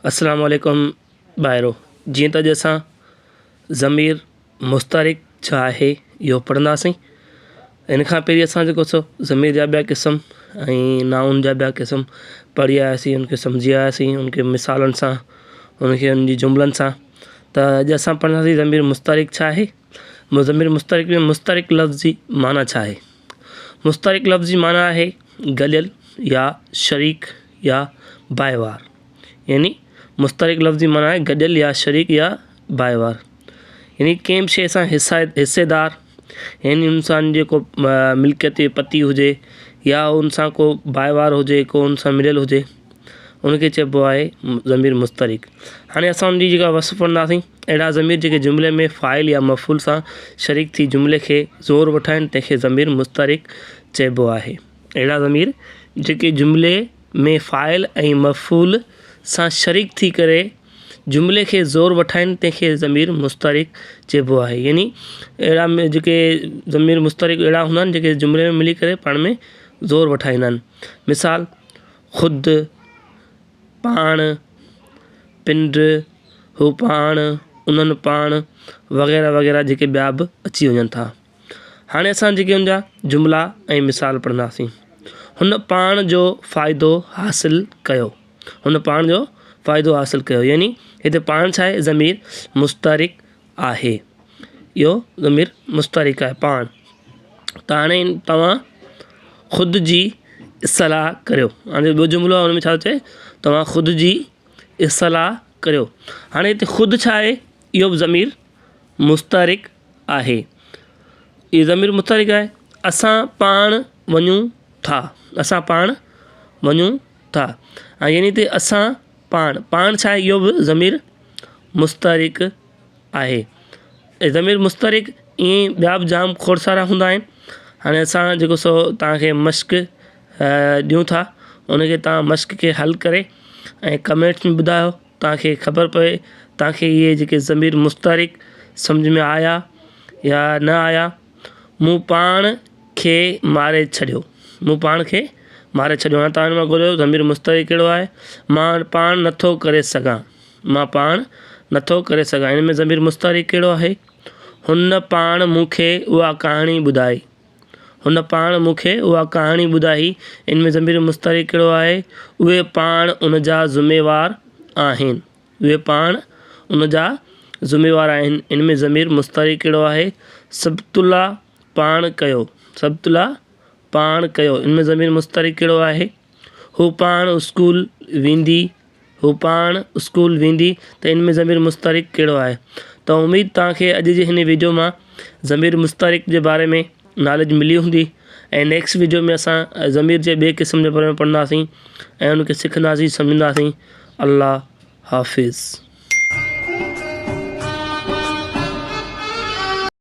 السلام عليڪم ڀائرو جيئن ته اڄ اسان ضمير مسترڪ ڇا آهي اهو پڙهنداسين ان کان پهرين اسان جيڪو سو ضمير جا ٻيا قسم ۽ نائون جا ٻيا قسم پڙهي آياسين ان کي سمجهي آياسين ان کي مثالن سان ان کي ان جي جملن سان ته اڄ اسان پڙهنداسين ضمير مسترڪ ڇا آهي ضمير مسترڪ ۾ مسترڪ لفظ جي معنيٰ ڇا آهي مسترڪ لفظ جي معنيٰ آهي گڏيل يا شريڪ يا ڀائيوار يعني مشترڪ لفظ جي معنيٰ آهي گڏيل يا شريڪ يا ڀائيوار يعني ڪنهن به شيء سان حصا حصيدار يعني ان سان جيڪو ملڪيت پتي هجي يا ان سان ڪو ڀائيوار هجي ڪو ان سان مليل هجي ان کي چئبو آهي ضمير مشترڪ هاڻي اسان ان جي جيڪا وصف پڙهنداسين اهڙا ضمير جيڪي جملي ۾ فاعل يا مفعول سان شريڪ ٿي جملي کي زور وٺائن تنهن کي ضمير مشترڪ چئبو آهي اهڙا ضمير جيڪي جملي ۾ فاعل ۽ مفعول سان شريڪ ٿي ڪري جملي کي زور وٺائين تنهن کي ضمير مشترڪ چئبو آهي يعني اهڙا جيڪي ضمير مشترڪ اهڙا هوندا آهن جيڪي جملي ۾ ملي ڪري پاڻ ۾ زور وٺائيندا آهن مثال خود، پاڻ، پنڊ، هو پاڻ، انهن پاڻ وغيره وغيره جيڪي ٻيا به اچي وڃن ٿا. هاڻي اسان جيڪي ان جا جملا ۽ مثال پڙهنداسين. هن پاڻ جو فائدو حاصل ڪيو. هن پاڻ جو فائدو حاصل ڪيو يعني هتي پاڻ ڇا آهي ضمير مشترڪ آهي. اهو ضمير مشترڪ آهي پاڻ. ته هاڻي توهان خود جي اصلاح ڪريو. هاڻي ٻيو جملو آهي ان ۾ ڇا ٿو چئي توهان خود جي اصلاح ڪريو. هاڻي هتي خود ڇا آهي اهو به ضمير مشترڪ آهي. اهو ضمير متحرڪ آهي. اسان پاڻ وڃون ٿا. اسان پاڻ وڃون ٿا. ۽ يعني ته اسان پاڻ، پاڻ ڇا آهي؟ اهو به ضمير مستحرڪ آهي. ۽ ضمير مستحرڪ ائين ئي ٻيا به جام کوڙ سارا هوندا آهن. هاڻي اسان جيڪو سو توهان کي مشق ڏيون ٿا ان کي توهان مشق کي حل ڪري ۽ ڪمينٽس ۾ ٻڌايو. توهان کي خبر پوي توهان کي اهي جيڪي ضمير مستحرڪ سمجهه ۾ آيا يا نه آيا مون پاڻ کي ماري ڇڏيو مون پاڻ کي ماري ڇڏيو هاڻي توهان مان ڳوليو ضمير مستحرڪ ڪهڙو آهي مان پاڻ نٿو ڪري سگهان مان پاڻ نٿو ڪري سگهان هن ۾ ضمير مستحرڪ ڪهڙو آهي هن پاڻ مون کي اها ڪهاڻي ٻڌائي هن پاڻ مون کي اها ڪهاڻي ٻڌائي. ان ۾ ضمير مستحرڪ ڪهڙو آهي؟ اهي پاڻ ان جا ذميوار آهن. اهي پاڻ ان جا ذميوار آهن. ان ۾ ضمير مستحرڪ ڪهڙو آهي؟ صبغت الله پاڻ ڪيو. صبغت الله پاڻ ڪيو. ان ۾ ضمير مستحرڪ ڪهڙو آهي؟ هو پاڻ اسڪول ويندي. هو پاڻ اسڪول ويندي ته ان ۾ ضمير مشترڪ ڪهڙو آهي ته اميد توهان کي اڄ جي هن ويڊيو مان ضمير مشترڪ جي باري ۾ ناليج ملي هوندي ۽ نيڪسٽ ويڊيو ۾ اسان ضمير جي ٻئي قسم جي باري ۾ پڙهنداسين ۽ ان کي سکنداسين سمجهنداسين الله حافظ.